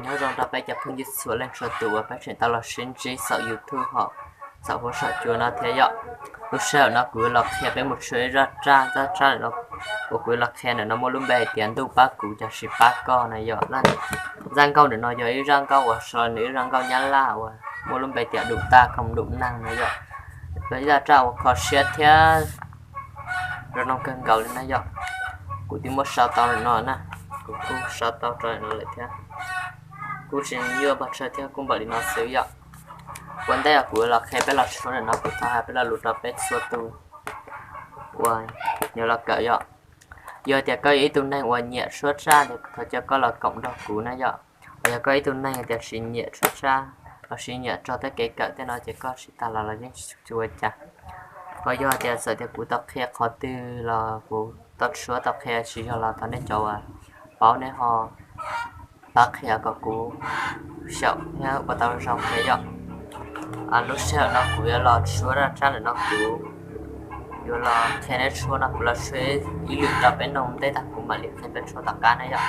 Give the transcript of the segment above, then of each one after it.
Nyob zoo rau peb cov phooj ywg txhua leej txhua tus uas peb tseem tau los sib ntsib saum YouTube hom saum huab saum cua no thiab yom. Lub sij hawm no kuv yuav los qhia peb mus tshuab ib zaj tsaj, zaj tsaj uas kuv yuav los qhia ntawm no muaj lub npe hais tias ntuj pab kuv cov tsis pab koj no yom. Zaj nkauj ntawm no yog ib zaj nkauj uas so nws ib zaj nkauj Nyab Laj uas muaj lub npe tias dum tas khoom dum neeg no yom. Yog ib zaj tsaj uas kho siab thiab zoo mloog kawg nkaus li na yom. Kuv twb muab sau tau no na, kuv kuj sau tau rau no lawm thiab. Kuj tsis nyuaj pes tsawg thiab, kuj npaum li no xwb yom. Ua ntej uas kuv los qhia peb los tshuab ntawm no kuv thov hais peb lo lus rau peb txhua tus uas yuav los kawm yom. Yog tias koj yog ib tug neeg uas nyiam tshuab tsaj ces thov caw koj los koom nrog kuv na yom. Yog koj ib tug neeg tias tsis nyiam tshuab tsaj los sis nyiam tso tej kev kawm tej no ces koj tsis tas los los yeej tsis ua cas. Ho yog tias txawm tias kuv tau qhia qhov twg los kuv tau tshuab tau qhia tsis yog los thov nej cov uas paub nej ho pab qhia kom kuv xyaum thiab ua tau zoo thiab yom. Lub sij hawm no kuv yuav los tshuab zaj tsaj ntawm no kuv yuav los qhia nej tshuab no kuv los tshuab ib lwm rau peb mloog ua ntej tag kuv mam li qhia peb tshuab tom qab na yom.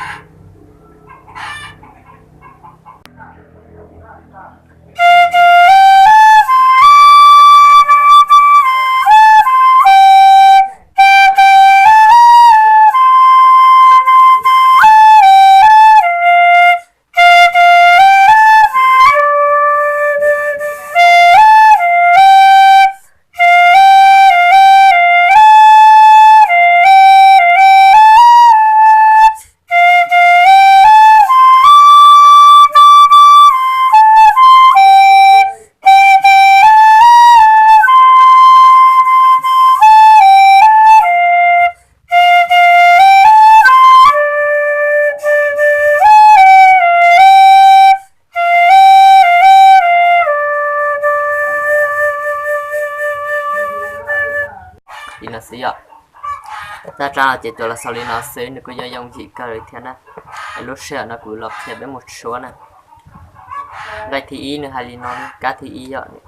Li no xwb yom. Zaj tsaj no ces tsuas los xaus li no xwb, nws kuj yog yooj yim kawg li thiab na. Lub sij hawm no kuv los qhia peb mus tshuab na. Nqe thib ib nws hais li no, kab thib ib yom.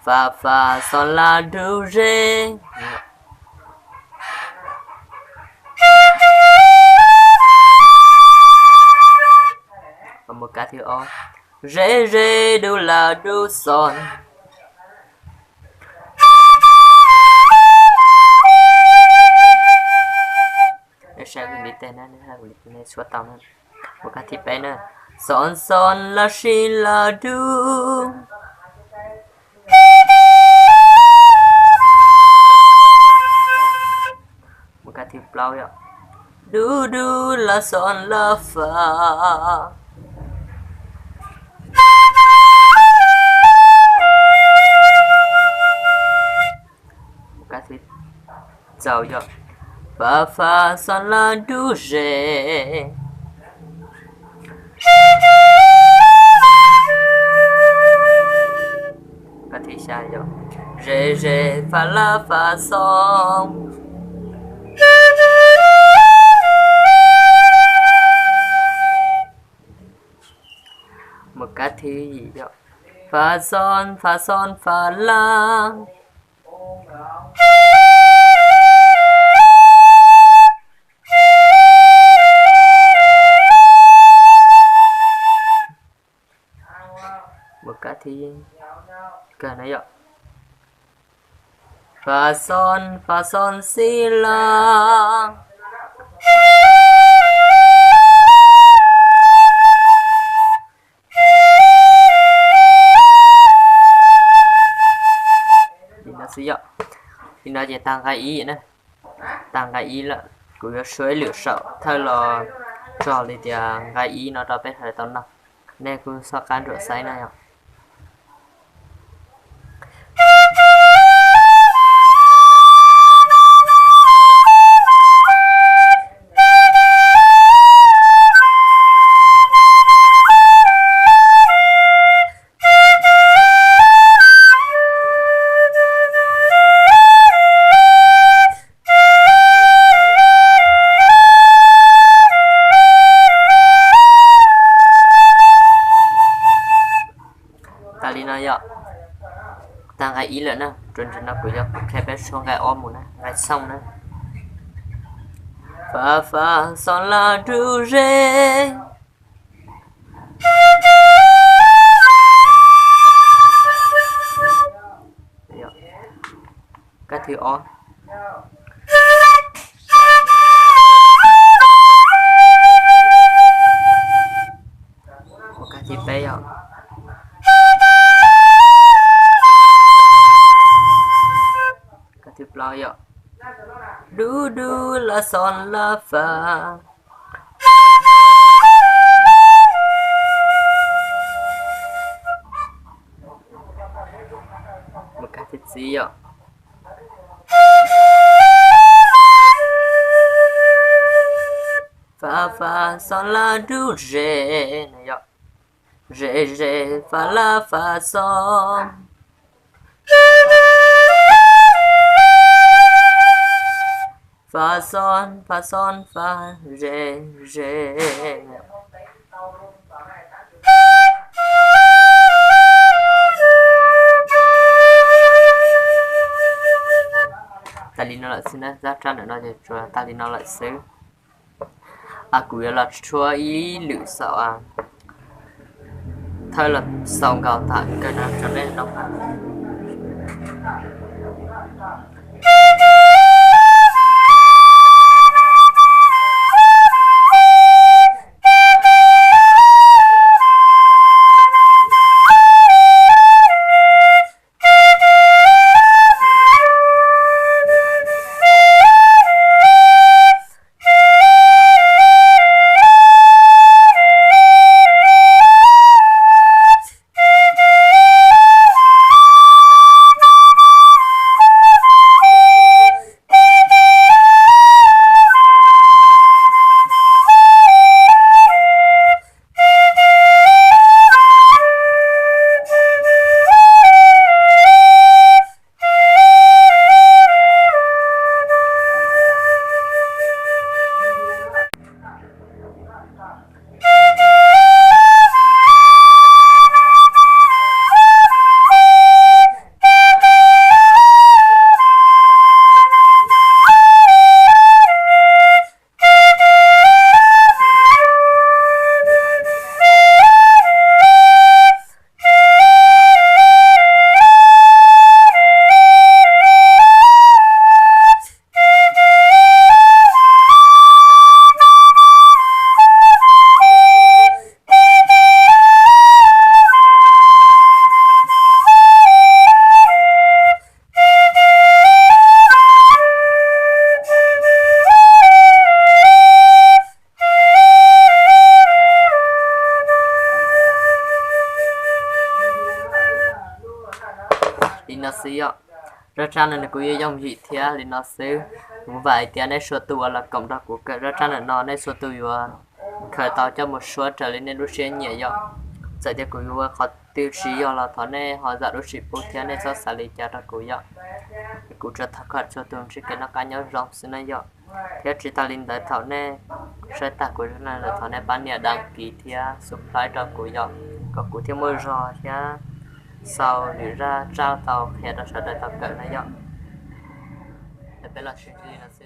Fa fa xo la du re. Mus kab thib ob, re re du la du xo. Saib kuv li tej na, nej saib kuv li tej nej tshuab tau na. Mus kab thib peb na, xo xo la si la du. Mus kab thib plaub yom, du du la xo la fa. Mus kab thib rau yom, fa fa xo la du ze. Kab thib xya yom, ze ze fa la fa xo. Mus kab thib yim yom, fa xo fa xo fa la. Mus kab thib kawg na yom, fa xo fa xo xi la. Li no xwb yom. Li no ces tag nqe ib na. Tag nqe ib lawm, kuv yuav suav ib lwm saum thawj los txog li tias nqe ib no rau peb sawv daws tau noog. Nej kuj txhob qab ntsuam xaiv na yom. Tas li no yom. Tag nqe ib lawm na, rau ntawm no kuv yuav qhia peb suav nqe ob mus na, nqe xoo na. Fa fa xo la du re. Mus kab thib peb yom. Kab thib plaub yom. Du du la xo la fa. Mus kab thib txib yom. Fa fa xo la du ze, ze ze fa la fa xo. Fa xo, fa xo, fa ze ze. Tas li no lawm xwb na, zaj raj ntawm no ces tsuas tas li no lawm xwb. Kuv yuav los tshuab ib lwm xaus, thawj los xaus nkaus tham kawg no rau nej no. Li no xwb yom. Zaj tsab no nws kuj yuav yooj yim thiab li no xwb. Kuv vam hais tias nej txhua tus uas los koom nrog kuv kawm zaj tsab ntawm no nej txhua tus yuav khaws tau coj mus suab raws li nej lub siab nyiam yom. Txawm tias kuv yuav ua qhov twg tsis yog los thov nej ho zam lub txim pub thiab nej txhob xav li cas rau kuv yom. Kuv tsuas thov kom txhua tus ntsib kev noj qab nyob zoo xwb na yom. Thiab tsis tas li ntawd thaum nej saib tag kuv zaj no lawm thov nej pab nias đăng ký thiab subscribe rau kuv yom, kom kuv thiaj muaj zog thiab xaus lwm zaj tsab tau qhia rau sawv daws tau kawm na yom. Peb los sib ntsib li no.